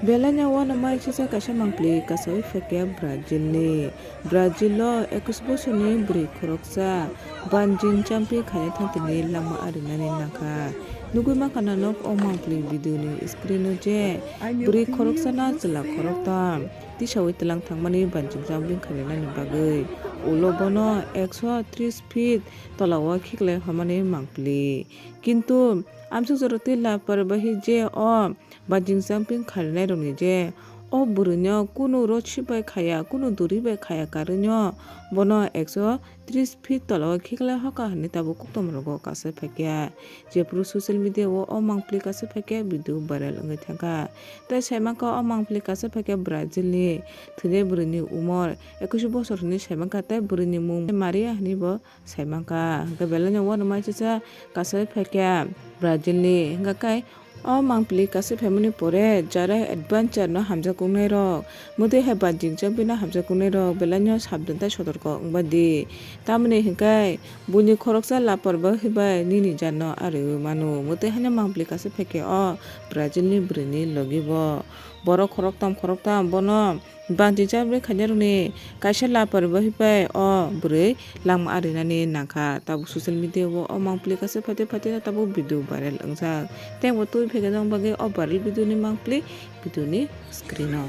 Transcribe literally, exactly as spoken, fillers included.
Belai no uanamai sijak kaisa mangpli kasawi phaikha Brazil ni. Brazil o ekus bosorni bwrwi khoroksa banjing champi khaina thantini langma arinani nangkha. Nugwi mankha nanok o mangpli video ni screen o je bwrwi khoroksano chwla khoroktham tisawi tlang thangmani banjing champi khainani bagwi ulo bono ekso tris feet tolao khiklai hwnmani mangpli. Kintu amsuk jora tei laparbahi je o banjing champi khainairokni je o bwrwino kunu rosi bai khaya, kunu duri bai khaya karwino bono ekso tris feet tolao khiklai hoka hwnwi tabuk koktomrogo kasai phaikha. Jephru social media o o mangpli kasai phaikha video viral wngwi thangkha. Tei saimankha o mangpli kasai phaikha Brazil ni thwinai bwrwini umor ekus bosor hwnwi saimankha tei bwrwini mung Maria hwnwi bo saimankha. Hwnkhe belai no uanamai sijak kasai phaikha Brazil ni. Hwnkhe o mangpili kasai phaimani pore jara adventure no hamjakuknai rok, mwtwi hai banjing champi no hamjakuknai rok belai no sabdan tei sotorko wngba di. Tamoni hwnkhe buini khoroksa lapar bai hwbai nini jan no ariwi mano. Mwtwi haino mangpili kasai phaikha o Brazil ni bwrwi ni logi bo. Borok khoroktham khoroktham bono banjing champi khainairokni kaisa lapar bai hwbai o bwrwi langma arinani nangkha. Tabuk social media o o mangpili kasai phaitwi phaitwi no tabuk video viral wngjak. Tei bo twi phaikha jang bagwi o viral video ni mangpili video ni screen o.